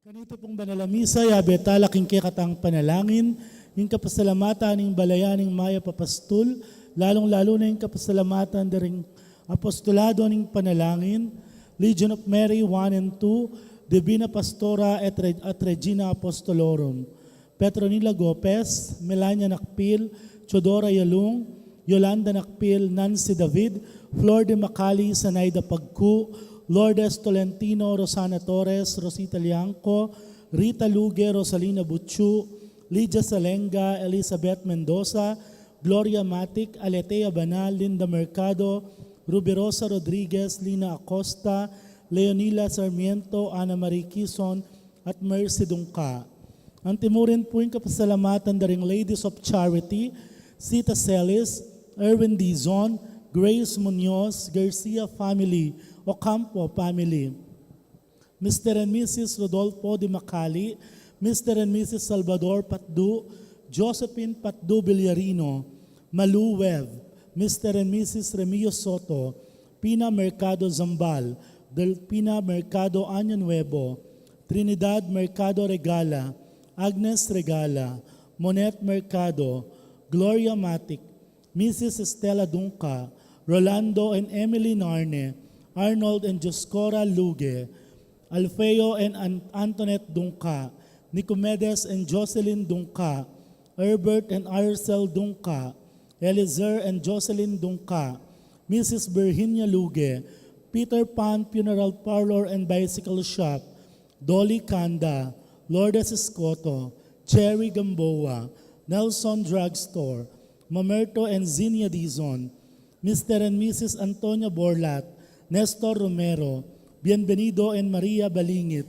Kanita pung banal a misa, yabe tala king kekatang panalangin, ing kapasalamatan ning balayan ning mayap a pastul, lalung-lalu na ing kapasalamatan da ring apostolado ning panalangin, Legion of Mary one and two, Divina Pastora et Re-, et Regina Apostolorum, Petronila Gopez, Melania Nakpil, Teodora Yalung, Yolanda Nakpil, Nancy David, Flor de Macali, Sanaida Pagku, Lourdes Tolentino, Rosana Torres, Rosita Liangco, Rita Luge, Rosalina Buchu, Lydia Salenga, Elizabeth Mendoza, Gloria Matic, Aletea Banal, Linda Mercado, Rubirosa Rodriguez, Lina Acosta, Leonila Sarmiento, Ana Marie Quizon, at Mercy Dungca. Antimurin pu ing kapasalamatan da ring Ladies of Charity, Sita Celis, Erwin Dizon, Grace Munoz, Garcia family, Ocampo family, Mister and Missus Rodolfo de Macali, Mister and Missus Salvador Patdu, Josephine Patdu Villarino, Malu Webb, Mister and Missus Remio Soto, Pina Mercado Zambal, Delfina Mercado Año Nuevo, Trinidad Mercado Regala, Agnes Regala, Monet Mercado, Gloria Matic, Missus Estela Dungca, Rolando and Emily Narne, Arnold and Dioscora Luge, Alfeo and An- Antoinette Dungca, Nicomedes and Jocelyn Dungca, Herbert and Arcel Dungca, Eliezer and Jocelyn Dungca, Missus Virginia Luge, Peter Pan Funeral Parlor and Bicycle Shop, Dolly Canda, Lourdes Escoto, Cherry Gamboa, Nelson Drugstore, Mamerto and Zinia Dizon, Mister and Missus Antonia Borlat, Nestor Romero, Bienvenido and Maria Balingit,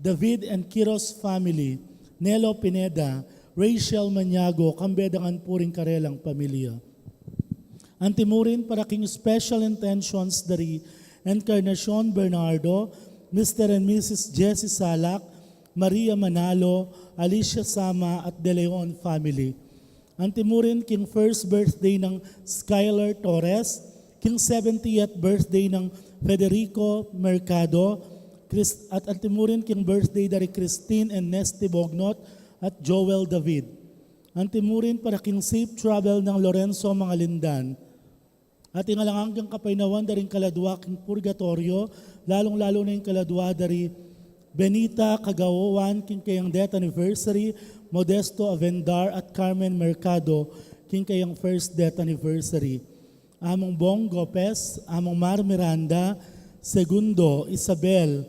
David and Kiros family, Nelo Pineda, Rachel Maniago, kambe dang puring karelang pamilya. Antimurin para king special intentions dari Encarnacion Bernardo, Mister and Missus Jessie Salak, Maria Manalo, Alicia Sama at De Leon family. Antimurin king first birthday nang Skylar Torres, king seventieth birthday nang Federico Mercado, Chris- at antimurin king birthday dari Christine and Nesty Bognot at Joel David. Antimurin para king safe travel nang Lorenzo Mangalindan. At ing alang anggang kapaynawan daring kaladwa king purgatoryo, lalung-lalu na ing kaladwa dari Benita Kagawawan king kayang death anniversary, Modesto Avendar at Carmen Mercado king kayang first death anniversary. Among Bong Gopez, Among Mar Miranda, Segundo, Isabel,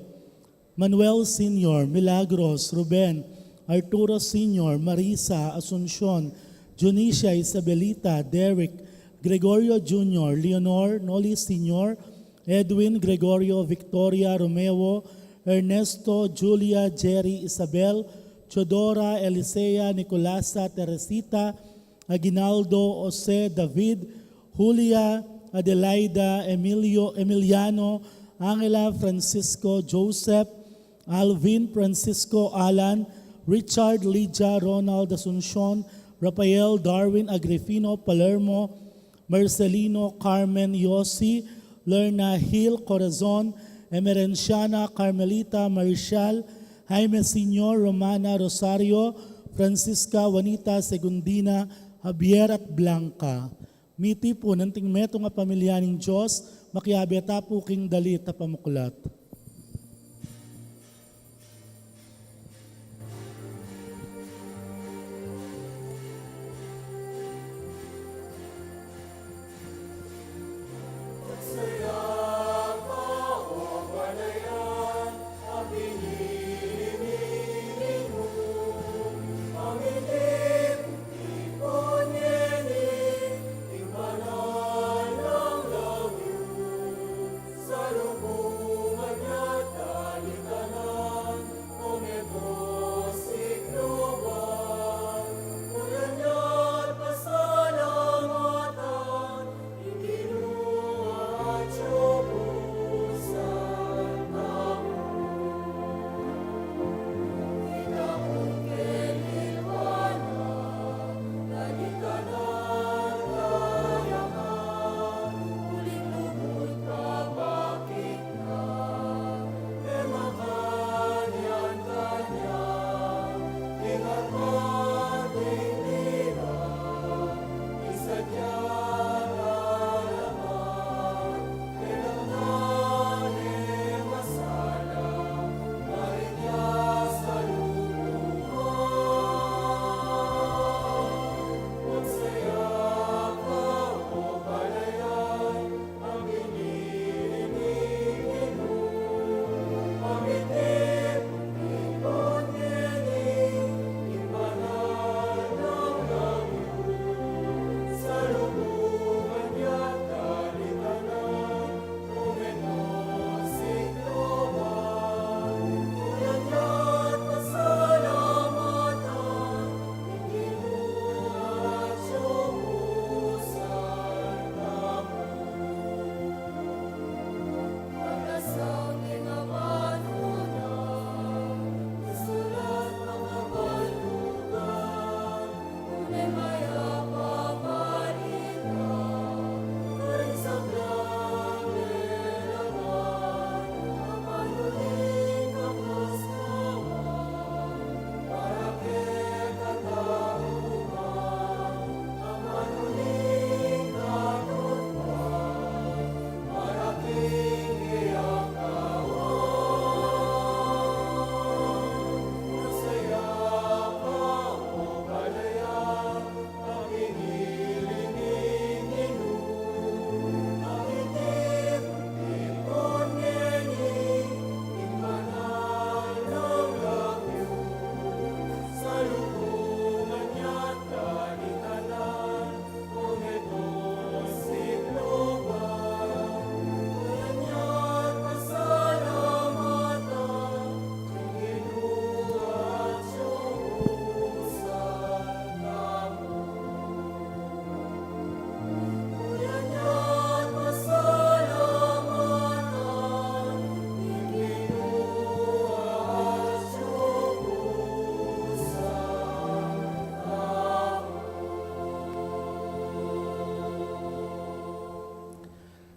Manuel Senior, Milagros, Ruben, Arturo Senior, Marisa, Asuncion, Junicia, Isabelita, Derek, Gregorio Junior, Leonor, Noli Senior, Edwin, Gregorio, Victoria, Romeo, Ernesto, Julia, Jerry, Isabel, Teodora, Elisea, Nicolasa, Teresita, Aguinaldo, Jose, David, Julia, Adelaida, Emilio, Emiliano, Angela, Francisco, Joseph, Alvin, Francisco, Alan, Richard, Lydia, Ronald, Asuncion, Rafael, Darwin, Agrifino, Palermo, Marcelino, Carmen, Yossi, Lerna, Hill, Corazon, Emerenciana, Carmelita, Marshall, Jaime Senior, Romana, Rosario, Francisca, Juanita, Segundina, Javier, at Blanca. Miti pu anting metung a pamilya ning Dios, makiabe ta pu king dalit a pamuklat.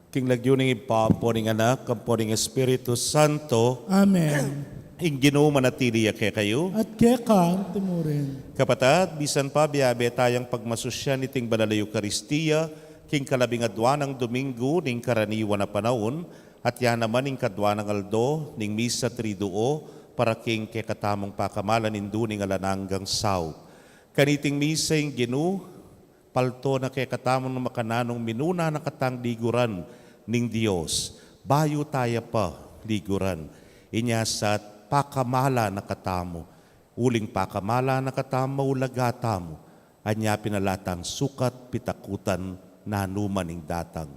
King lagyu ning Ibpa, ampo ning Anak, ampo ning Espiritu Santo. Amen. Ing Ginu manatili ya kekayu. At keka mu rin. Kapatad, misan pa biabe tayang pagmasusyan iting Banal a Eukaristia, king kalabing adwa nang Domingo ning karaniwan a panaun, at ya naman ing kadwa nang aldo ning Misa Triduo, para king kekatamung pakamalan ning Indu ning alang anggang saup. Kaniting Misa ing Ginu, palto na kekatamu nung makananung minuna na katang liguran ning Dios, bayu taya pa liguran. Inya sa pakamala na katamu, uling pakamala na katamu, maulaga tamu, anya pin ala tang sukat pitakutan nanu man ing datang.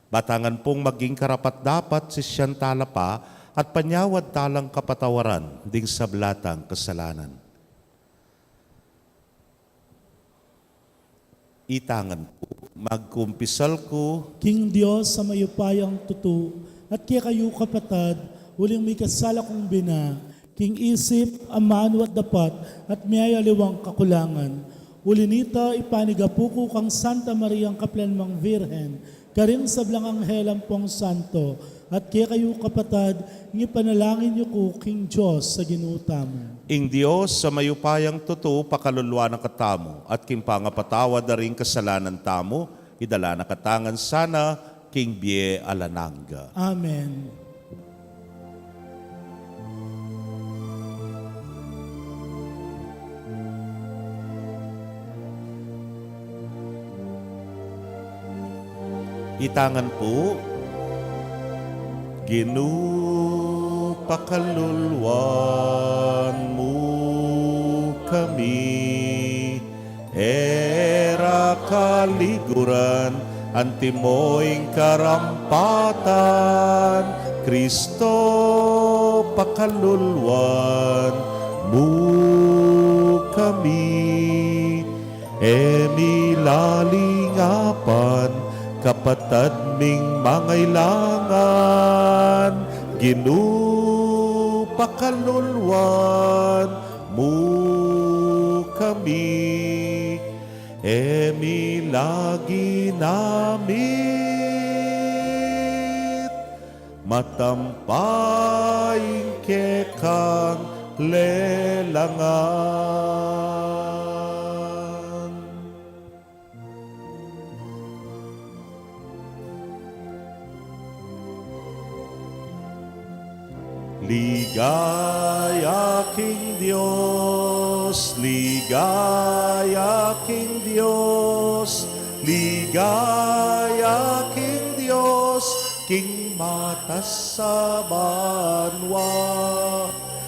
Batangan pung maging karapat-dapat sisyan tala pa, at panyawad talang kapatawaran ding sabla tang kasalanan. Itangan ku, magkumpisal ku king Dios a mayupayang tutu, at kekayu kapatad, uling mikasala kung bina, king isip, amanu at dapat, at miyayaliwang kakulangan. Uli nita, ipanigapu ku kang Santa Mariang kapilanmang Virgen, karing sablang anghel ampong santo, at kekayu kapatad, ing ipanalangin yu ku king Dios a Ginu tamu. Ing Dios a mayupayang tutu pakaluluan na katamu, at king pangapatawad da ring kasalanan tamu, idala na katamu ngan sana king bie alang angga. Amen. Itangan pu. Ginu, pakaluluan mu kami, e ra kaliguran antimo ing karampatan. Kristo, pakaluluan mu kami, e mi lalingapan kapatad ming mangailangan. Ginu, pakaluluan mu kami, e mi la ginamit matampa ing kekang lelangan. Ligaya king Dios, ligaya king Dios, ligaya king Dios, king matas a banua.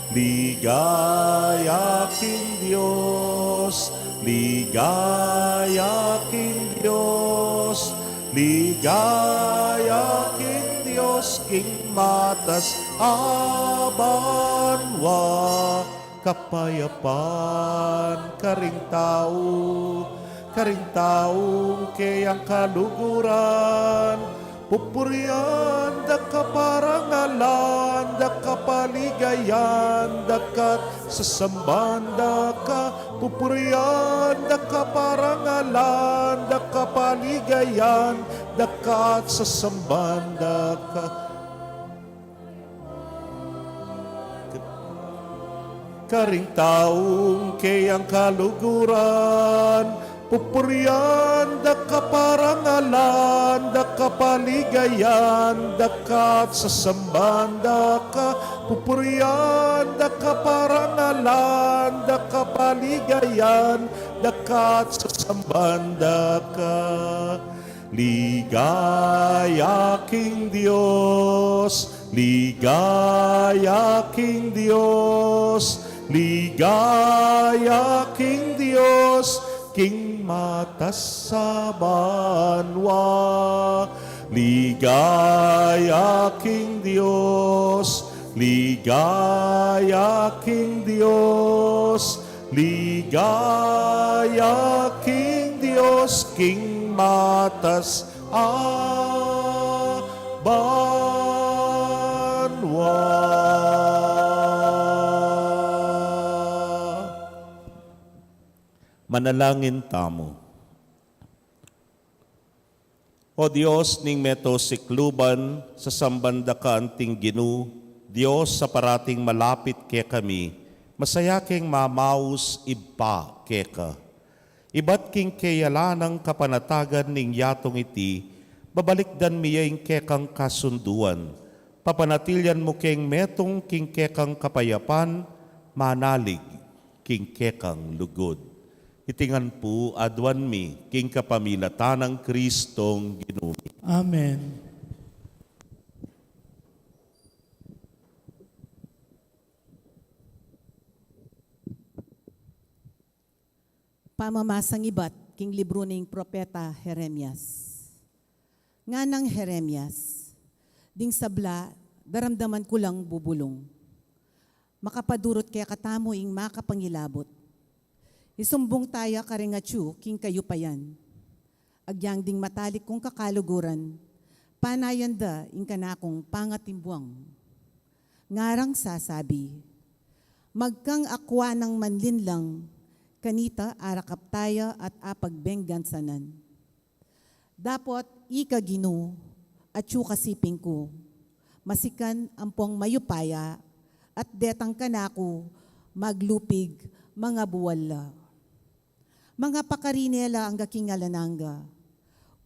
Ligaya king Dios, ligaya king Dios, ligaya king Dios, king matas a banua. Kapayapan karing tau, karing taung keyang kaluguran, pupurian da ka, parangalan da ka, paligayan da ka, at sasamban da ka. Pupurian da ka, parangalan da ka, paligayan da ka, at sasamban da ka. Karing taung keyang kaluguran, pupurian da ka, parangalan da ka, paligayan da ka, at sasamban da ka. Pupurian da ka, parangalan da ka, paligayan da ka, at sasamban da ka. Ligaya king Dios, ligaya king Dios, ligaya king Dios, king matas a banua. Ligaya king Dios, ligaya king Dios, ligaya king Dios, king matas a banua. Manalangin tamu. O Dios ning meto sikluban, sasamban da ka anting Ginu, Dios a parating malapit kekami, masaya keng mamaus, Ibpa, keka. Ibat king keyalanang kapanatagan ning yatung iti, babalikdan mi ya ing kekang kasunduan, papanatilian mu keng metung king kekang kapayapan, manalig king kekang lugud. Iti ngan pu aduan mi king kapamilatan nang Kristong Ginu mi. Amen. Pamamasang ibat king libru ning propeta Jeremias. Nganang Jeremias, ding sabla, daramdaman ku lang bubulung. Makapadurut kekatamu ing makapangilabut. Isumbung taya karing atyu king kayupayan. Agyang ding matalik kung kakaluguran, panayan da ing kanakung pangatimbuang. Ngarang sasabi, magkang akwa nang manlinlang, kanita arakap taya at apagbenggansanan. Dapot ika Ginu, atyu ka siping ku, masikan ampong mayupaya, at detang kanaku maglupig, mangabual la. Mangapakarine la angga king alang angga,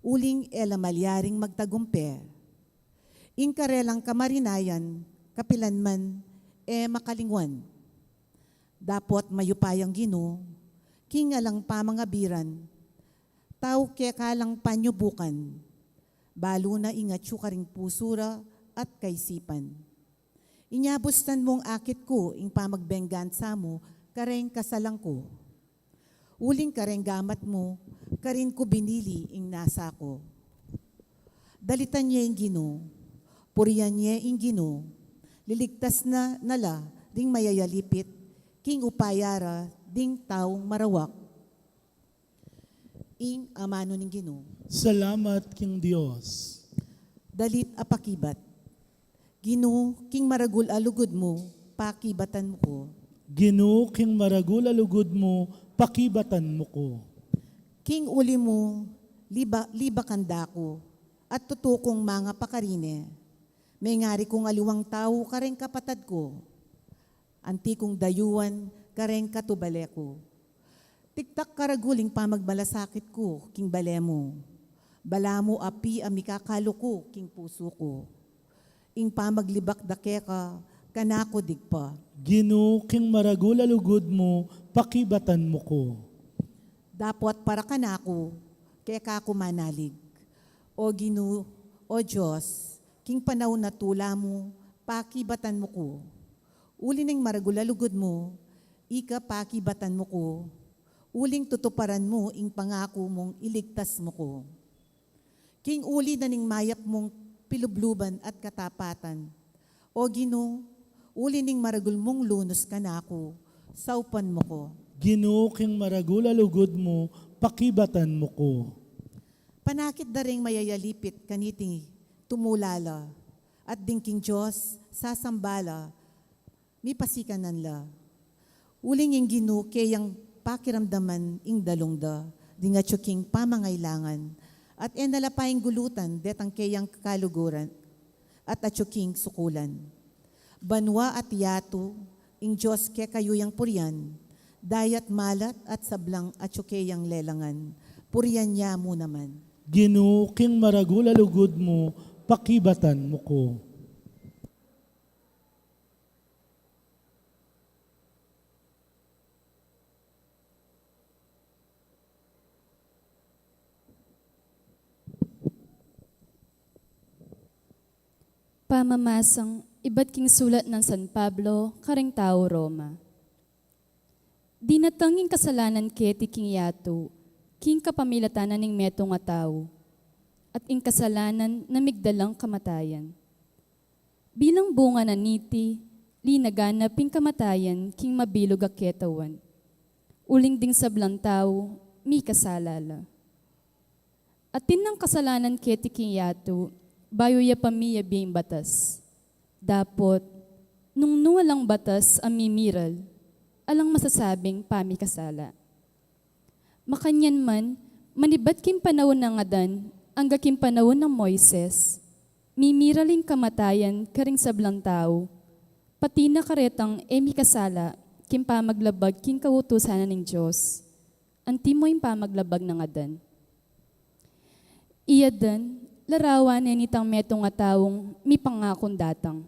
uling e la malyaring magtagumpe. Ing karelang kamarinayan, kapilan man, e makalingwan. Dapot mayupayang Ginu, king alang pamangabiran, tau keka lang panyubukan, balu na ing atyu karing pusu ra at kaisipan. Inyabustan mung akit ku ing pamagbenggansa mu kareng kasalang ku. Uling kareng gamat mu, karin ku binili ing nasa ku. Dalitan ye ing Ginu, purian ye ing Ginu, liligtas na, na la ding mayayalipit, king upaya ra ding taung marawak. Ing amanu ning Ginu. Salamat king Dios. Dalit a pakibat. Ginu, king maragul a lugud mu, pakibatan mu ku. Ginu, king maragul a lugud mu, pakibatan mu ku. King uli mu, liba-, libakan da ku, at tutu kung mangapakarine. Mengari kung aliwang tau kareng kapatad ku. Anti kung dayuan kareng katubale ku. Tiktak karagul ing pamagmalasakit ku king bale mu. Balamu api a mikakalu ku king pusu ku. Ing pamaglibak da keka, kanaku digpa. Ginu, king maragul a lugud mu, pakibatan mu ku. Dapot para kanaku, keka ku manalig. O Ginu, O Dios, king panaun a tula mu, pakibatan mu ku. Uli ning maragul a lugud mu, ika pakibatan mu ku, uling tutuparan mu ing pangaku mung iligtas mu ku. King uli na ning mayap mung pilubluban at katapatan, O Ginu, uli ning maragul mung lunus kanaku, saupan mu ku. Ginu, king maragul a lugud mu, pakibatan mu ku. Panakit da ring mayayalipit kaniti tumula la, at ding king Dios sasamba la, mipasikanan la. Uling ing Ginu keyang pakiramdaman ing dalung da, ding atyu king pamangailangan, at e na la payang gulutan detang keyang kaluguran, at atyu king sukulan. Banua at yatu, ing Dios kekayu yang purian, dayat malat at sablang atyu keyang lelangan, purian ya mu naman. Ginu, king maragul a lugud mu, pakibatan mu ku. Pamamasang ibat king sulat nang San Pablo karing tau Roma. Dinatang ing kasalanan keti king yatu, king kapamilatan na ning metung a tau, at ing kasalanan na migdalang kamatayan. Bilang bunga na niti, linaganap ing kamatayan king mabilug a ketawan. Uling ding sablang tau, mikasala la. Atin nang kasalanan keti king yatu, bayu ya pa miyabe ing batas. Dapot, nung nu alang batas a mimiral, alang masasabing pamikasala. Makanyan man, manibat king panaun nang Adan, Angga king panaun nang Moises, mimiral ing kamatayan karing sablang tau, pati na karetang e mikasala king pamaglabag king kautusan na ning Dios, antimo ing pamaglabag nang Adan. I Adan, larawan ne nitang metung a taung mipangakung datang.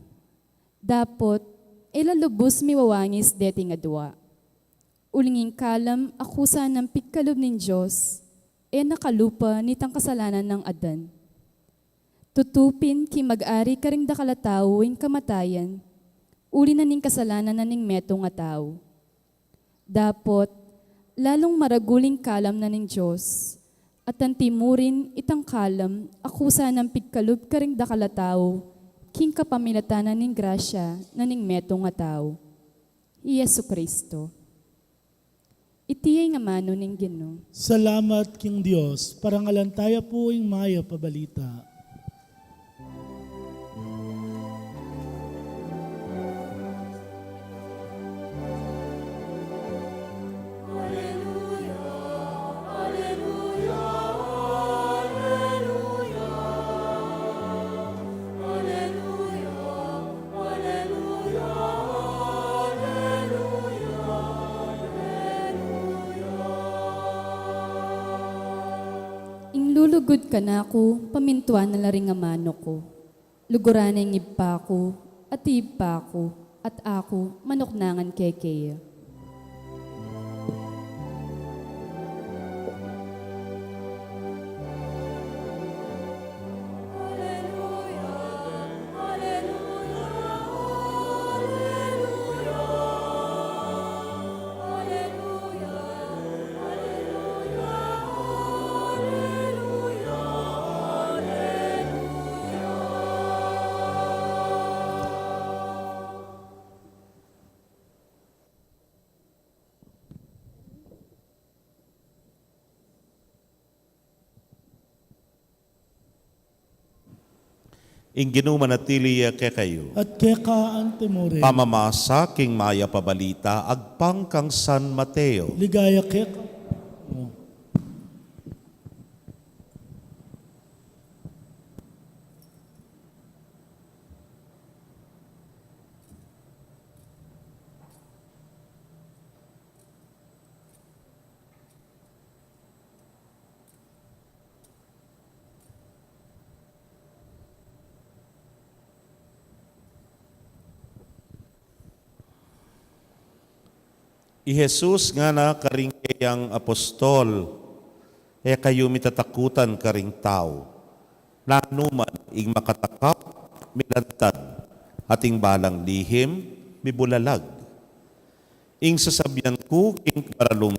Dapot, e la lubus miwawangis deting adua. Uling ing kalam a kusa nang pigkalub ning Dios, e na kalupa nitang kasalanan nang Adan. Tutu pin king mag-ari karing dakal a tau ing kamatayan, uli na ning kasalanan na ning metung a tau. Dapot, lalung maragul ing kalam na ning Dios, at anti mu rin itang kalam a kusa nang pigkalub karing dakal a tau, king kapamilatan na ning grasya na ning metung a tau, i Jesu-Cristo. Iti ya ing amanu ning Ginu. Salamat king Dios. Parangalan taya pu ing mayap a balita. Ing lulugud kanaku, pamintuan na la ring amanu ku. Luguran ne ing Ibpa ku, at i Ibpa ku, at aku, manuknangan kekaya. Ing Ginu manatili ya kekayu. At keka anti mu rin. Pamamasa king mayap a balita agpang kang San Mateo. Ligaya keka. I Jesus ngana karing keyang apostol, e kayu mitatakutan karing tau. Nanu man ing makatakap, milantad, at ing balang lihim, mibulalag. Ing sasabian ku king maralum